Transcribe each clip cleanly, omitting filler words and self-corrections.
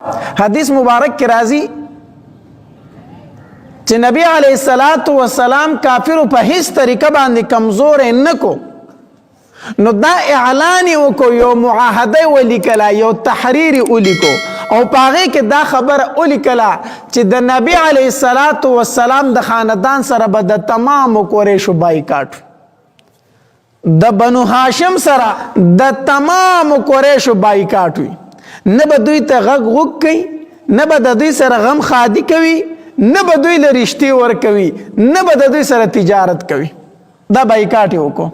حدیث مبارک کې راځي چې نبی علیه الصلاۃ والسلام کافرو په هیڅ طریقه باندې کمزور نه کو، نو دا اعلان وکړو، یو معاهده ولیکله، یو تحریر ولیکو، او پاغه کې دا خبره ولیکله چې د نبی علیه الصلاۃ والسلام د خاندان سره به د تمام قریشو بایکاټ، د بنو هاشم سره د تمام قریشو بایکاټ وي. نه به دوی ته غږ غوږ کوي، نه به د دوی سره غم خادي کوي، نه به دوی له رشتې ورکوي، نه به د دوی سره تجارت کوي. دا بایکاټ یې وکړو.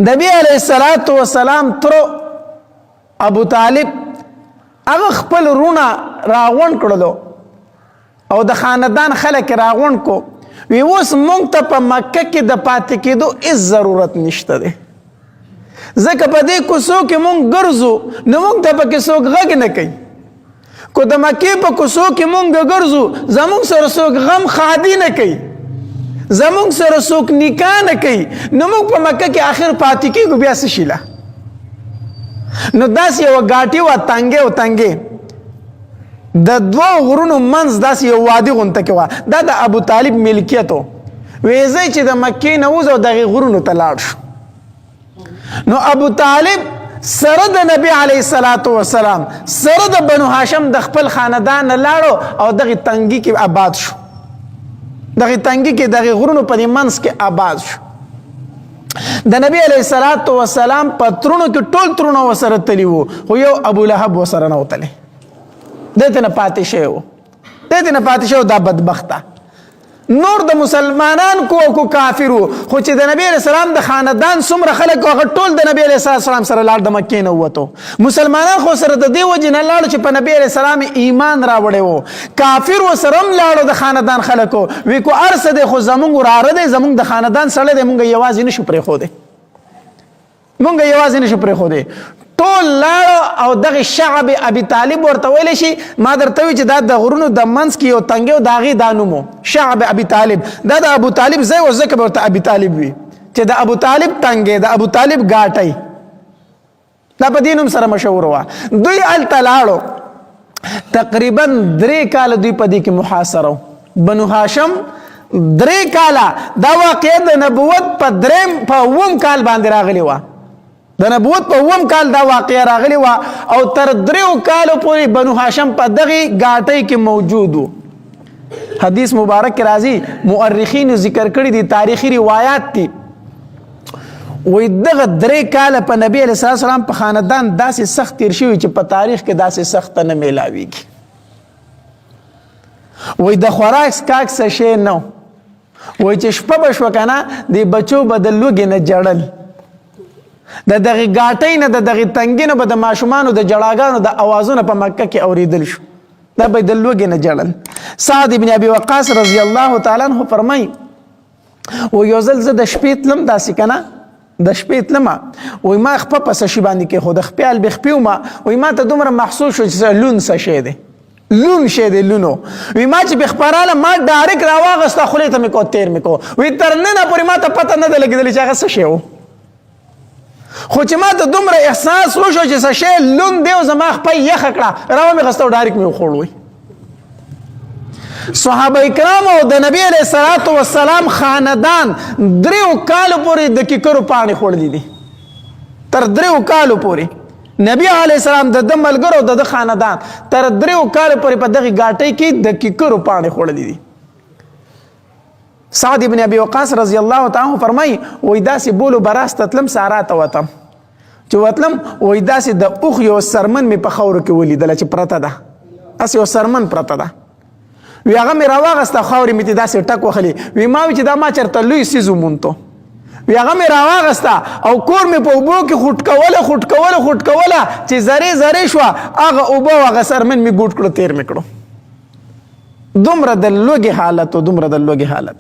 نبی علیه الصلاة والسلام تر ابو طالب هغه خپل رونه راغونډ کړلو او د خاندان خلک راغونډ کو، وی اوس مونږ ته په مکه کې د پاتې کېدو هیڅ ضرورت نشته دی، ځکه په دې کوڅو کې مونږ ګرځو نو مونږ ته پکې څوک غږ نه کوي. کو د مکې په کوڅو کې مونږ ګرځو، زمونږ سره څوک غم ښادي نه کوي، زمونږ سره څوک نکاح نه کوي، نو مونږ په مکه کې آخر پاتې کېږو بیا څه شي له. نو داسې یوه ګاټي وه، تنګې او تنګې د دوو غرونو منځ داسې یو وادي غونته کې وه، دا د ابو طالب ملکیت و. ویې چې د مکې نه وځو دغې غرونو ته لاړ شو. نو ابو طالب سره د نبی علیه الصلاة والسلام سره د بنو هاشم د خپل خاندان نه لاړو او دغې تنګي کې آباد شو، دغې تنګي کې دغې غرونو په دې منځ کې آباد شو. د نبی علیه الصلاة والسلام په ترونو کې ټول ترونه وسره تلي وو، خو یو ابو لهب وسره نه وتلی، دې ته نه پاتې شوی و، دې ته نه پاتې شوی. دا بدبخته نور د مسلمانان کو کو کافرو، خو چې د نبی علیہ السلام د خاندان څومره خلک هغه ټول د نبی علیہ السلام سره لاړ، د مکې نه ووتو. مسلمانان خو سره د دې وجې نه لاړو چې په نبی علیہ السلام ایمان راوړی وو. کافر وسره هم لاړو د خاندان خلکو، وی کو ارسه دی خو زمونږ وراره دی، زمونږ د خاندان سړی دی، مونږ یوازې نشو پرېښودی، مونږ یوازې نشو پرېښودی. ټول لاړو او دغه شعب ابي طالب ورته ویل شي. ما درته وی چې دا د غرونو د منځ کې یو تنګي او د هغې دا نوم شعب ابي طالب، دا د ابو طالب ځای و، ځکه به ورته ابي طالب وي چې د ابو طالب تنګی، د ابو طالب ګاټی، دا په دې نوم سره مشهور وه. دوی هلته لاړو، تقریبا 3 کاله دوی په دې کې محاصره. بنو هاشم 3 کاله، دا واقعه د نبوت په دریم په اووم کال باندې راغلی وه، د نبوت په اووم کال دا واقعه راغلی وه او تر 3 کالو پورې بنو هاشم په دغې ګاټۍ کې موجود وو. حدیث مبارک کې راځي، مؤرخین ذکر کړي دي، تاریخي روایات دي، وی دغه 3 کاله په نبی علیه السلام په خاندان داسې سخت تیر شوي چې په تاریخ کې داسې سخت نه میلاویږي. وی د خوراک څښاک څه شی نه، وای چې شپه به شوه که نه د بچو به د لوږې نه جړل، د دغې ګاټۍ نه د دغې تنګې نه به د ماشومانو د جړاګانو د اوازونه په مکه کې اورېدل شو، دا به د لوږې نه جړل. سعد ابن ابي وقاص رضی الله تعالی عنه فرمایي، و یو ځل زه د شپې تلم داسې که نه، د شپې تلم، وای ما خپه په څه شي باندې کېښوده، خپې به خپې وم، وای ما ته دومره محسوس شو چې لون څه شی دی، لون شی دی لونو. وی ما چې بخپراله ما ډایرک راواغسته، خولې ته مې کو تیر مې کو. وی تر ننه پورې ما ته پته نه ده لګېدلې چې هغه څه شی و، خو چې ما ته دومره احساس وشو چې څه شی لون دی او زما خپه یخه کړه، راومې غسته او ډایرک مې وخوړ. وی صحابه کرام او د نبی علیه الصلاة والسلام خاندان 3 کالو پورې د کیکرو پاڼې خوړلې دي. تر 3 کالو پورې نبی علیه السلام د ده ملګرو د ده خاندان تر 3 کالو پورې په دغې ګاټۍ کې د کیکرو پاڼې خوړلې دي. سعد ابن ابي وقاص رضی الله تعالی عنہ فرمایي، وای داسې بولو براسته تلم، سارا ته وتم، چې وتلم وای داسې د اوښ یو سرمن مې په خاورو کې ولیدله چې پرته ده، هسې یو سرمن پرته ده. وی هغه مې راواغسته، خاورې مې ترې داسې ټک وهلې. وی ما وی چې دا ما چېرته لوی څیز وموندو. وی هغه مې راواغسته او کور مې په اوبو کې خوټکوله خوټکوله خوټکوله چې ذرې ذرې شوه، هغه اوبه او هغه سرمن مې ګوټ کړو، تېر مې کړو. دومره د لوږې حالت و، دومره د لوږې حالت،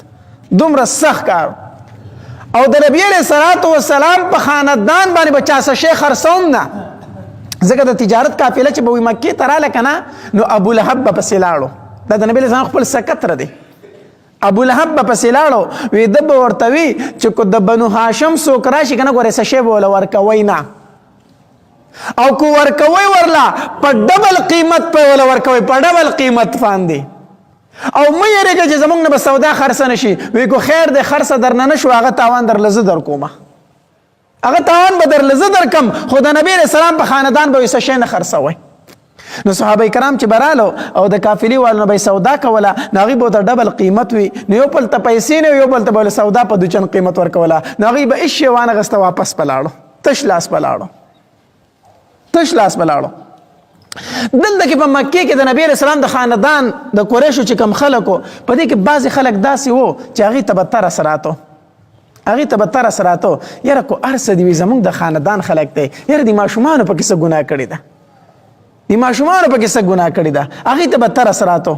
دومره سخت کار. او د نبی علیه الصلاة والسلام په خاندان باندې به چا څه شی خرڅوم نه، ځکه د تجارت قافله چې به وي مکې ته راله که نه، نو ابو لهب به پسې لاړو. دا د نبی علیه السلام خپل سکتر دی. ابو لهب به پسې لاړو، وی ده به ورته وي چې که د بنو هاشم څوک راشي که نه، ګورې څه شی به وله ورکوئ نه. او کو ورکوي ورلا په ډبل قیمت په ولا ورکوي، په ډبل قیمت باندې. او مې یریږي چې زمونږ نه به سودا خرڅه نشي. وی کو خیر دی، خرڅه درنه نشو، هغه تاوان در لزه در کومه، هغه تاوان به در لزه در کم، خو د نبی رسول الله په خاندان به څه شي نه خرڅوي. نو صحابه کرام چې برالو او د قافلې والو نه به سودا کوله، نو هغوی به ورته ډبل قیمت وي، نو یو بل ته پیسې نه، یو بل ته به سودا په دوچن قیمت ورکوله. نو هغوی به هېڅ شی وانه غسته، واپس به لاړو، تش لاس به لاړو، تش لاس به لاړو. دلته کې په مکې کې د نبی علیه السلام د خاندان د قریشو چې کم خلکو، په دې کې بعضې خلک داسې وو چې هغوی ته به ترس راتو، هغې ته به ترس راتو، یاره کو هر څه دي وي، زمونږ د خاندان خلک دی، یاره د ماشومانو پکې څه ګناه کړې ده، د ماشومانو پکې څه ګناه کړې ده، هغې ته به ترس راتو.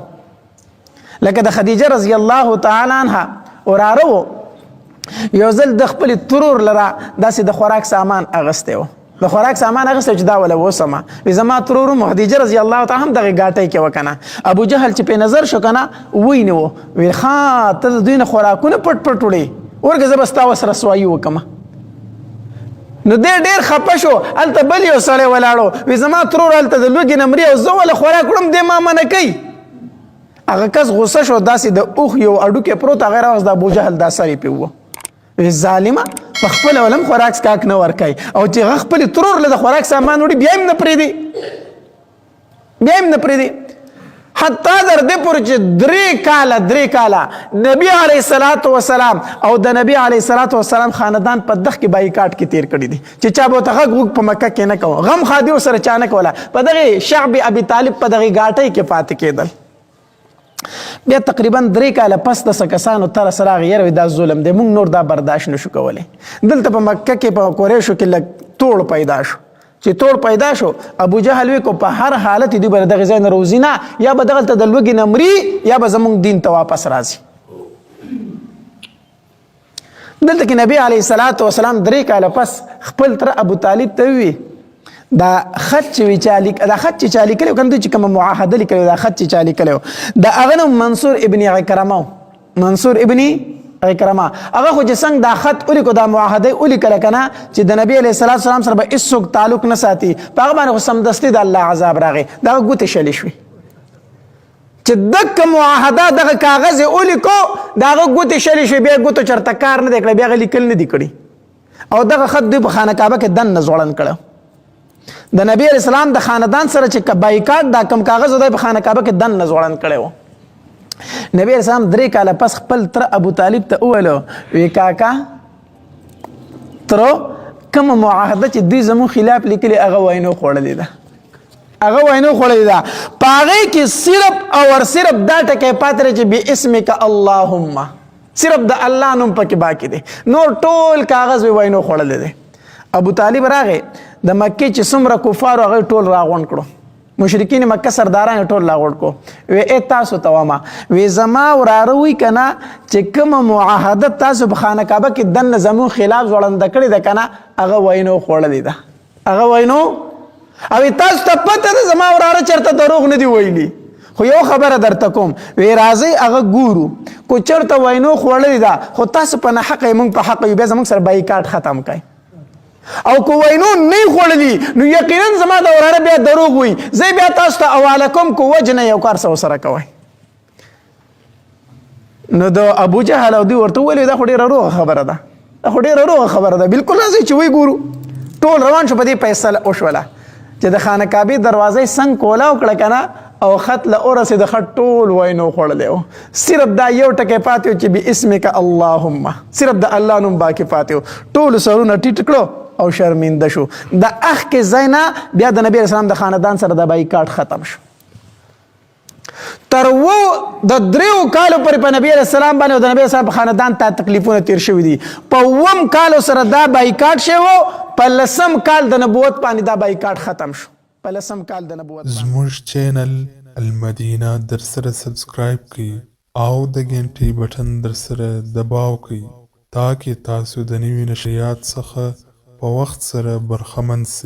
لکه د خدیجه رضی الله تعالی عنها وراره وو، یو ځل د خپل ترور لره داسې د خوراک سامان اغستی و، د خوراک سامان اغستی چې دا وله وسمه. وی زما ترور هم خدیجه رضی الله تعالی هم دغه ګاټۍ کې وکنه. ابو جهل چې په نظر شو کنه، وی نه وو، وی ښه ته د دوی نه خوراکونه پټ پټ وړې، ورګه زه به ستا وسره رسوایي وکمه. نو دی ډېر خپه شو. هلته بل یو سړی ولاړو، وی زما ترور هلته د لوږې نه مري او زه وله خوراک وړم، دی ما منع کوي. هغه کس غوسه شو، داسې د اوښ یو هډوکی پروت، هغه راوست، د ابو جهل دا سر یې پرې ووه. وی ظالمه، په خپله ولم خوراک څښاک نه ورکوي، او چې هغه خپلې ترور له د خوراک سامان وړي، بیا هم نه پرېږدي، بیا هم نه پرېږدي. حتی در دې پورې چې 3 کاله نبی علیه الصلاة والسلام او د نبی علیه الصلاة والسلام خاندان په دغه کې بایکاټ کې تیر کړی دي، چې چا به ورته غږ وږ په مکه کې نه کوه، غم ښادي ورسره چا نه کوله، په دغې شعب ابي طالب په دغې ګاټۍ کې پاتې کېدل. بیا تقریبا 3 کاله پس د څه کسانو ترس راغی، یاره دا ظلم دی، موږ نور دا برداشت نشو کولی. دلته په مکه کې په قریشو کې لږ توړ پیدا شو. چې توړ پیدا شو، ابو جهل وی کو په هر حالت دوی به دغه ځای نه روزي نه، یا به دغلته د لوږې نه مري، یا به زمونږ دین ته واپس راځي. دلته کې نبی علیه الصلاة والسلام 3 کاله پس خپل تر ابو طالب ته وی، دا خط چې وی چا لیک، دا خط چې چا لیکلی کنه، چې کومه معاهده لیکلی، دا خط چې چا لیکلی، دا هغه نوم منصور ابن عکرمه، منصور ابن عکرمه. هغه خو چې څنګه دا خط ولیکو، دا معاهده ولیکله کنه، چې د نبی علیه الصلاة والسلام سره به هیڅوک تعلق نه ساتي، په هغه باندې خو سمدستي د الله عذاب راغی، دغه ګوتې شلې شوې. چې دک معاهده دغه کاغذ یې ولیکو، دغه ګوتې شلې شوې، بیا ګوتو چېرته کار نه دی کړی، بیا هغه لیکل نه دي کړي. او دغه خط دوی په خانه کعبه کې دننه ځوړند کړو. د نبی علیه السلام د خاندان سره چې بایکاټ دا کم کاغذ دی، په خانه کعبه کې دننه ځوړند کړی و. نبی علیه السلام 3 کاله پس خپل تر ابو طالب ته وویلو، وی کاکا تر، کومه معاهده چې دوی زمو خلاف لیکلي، هغه وینو خوړلې ده، هغه وینو خوړلې ده. په هغې کې صرف او صرف دا ټکی پاتې دی چې باسمک اللهم، صرف د الله نوم پکې باقي دی، نور ټول کاغذ وینو خوړلې دی. ابو طالب راغی، د مکې چې څومره کفار هغه ټول راغونډ کړو، مشرکین مکه سرداران ټول راغونډ کړو، وی ای تاسو ته وما، وی زما وراره وی کنه چې کومه معاهده تاسو په خانه کعبه کې دننه زمون خلاف ځوړنده کړې ده کنه، هغه وینو خوړلې ده، هغه وینو. او تاسو ته پته ده زما وراره چرته دروغ نه دی ویلي، خو یو خبره درته کوم، وی راځي هغه ګورو، کو چرته وینو خوړلې ده، خو تاسو په نه حق مونږ په حق یو، بیا زمونږ سره بایکاټ ختم کړئ، او کو وینو نه خوړلی، نو یقینا زما د وراره بیا دروغ وي، زه بیا تاسو ته حواله کوم، کو وجنه یو کار سره سره کوي. نو د ابو جهل او دوی ورته ویل، دا خو ډیره روغه خبره ده، دا خو ډیره روغه خبره ده، بالکل راځي چې وی ګورو. ټول روان شو. په دې فیصله وشوله چې د خانه کعبې دروازې څنګه کولا وکړه کنه، او خط له اورسې، د خط ټول وینو خوړلی و، صرف دا یو ټکی پاتې و چې باسمک اللهم، صرف د الله نوم باقي پاتې و. ټول سرونه ټیټ کړو او شرمنده شو. د اخ کې ځای نه بیا د نبی اسلام د خاندان سره د بایکاټ ختم شو. تر و د دریو کالو پر په نبی علیہ السلام باندې او د نبی اسلام په خاندان ته تکلیفونه تیر شوي دي. په وم کالو سره دا بایکاټ شوی، په لسم کال د نبوت باندې دا بایکاټ ختم شو، په لسم کال د نبوت. زموږ چینل المدینه درسره سبسکرایب کړئ او د ګنټۍ بټن درسره دباو کړئ، تاکې تاسو د نوي نشریات څخه په وخت سره برخمن سئ.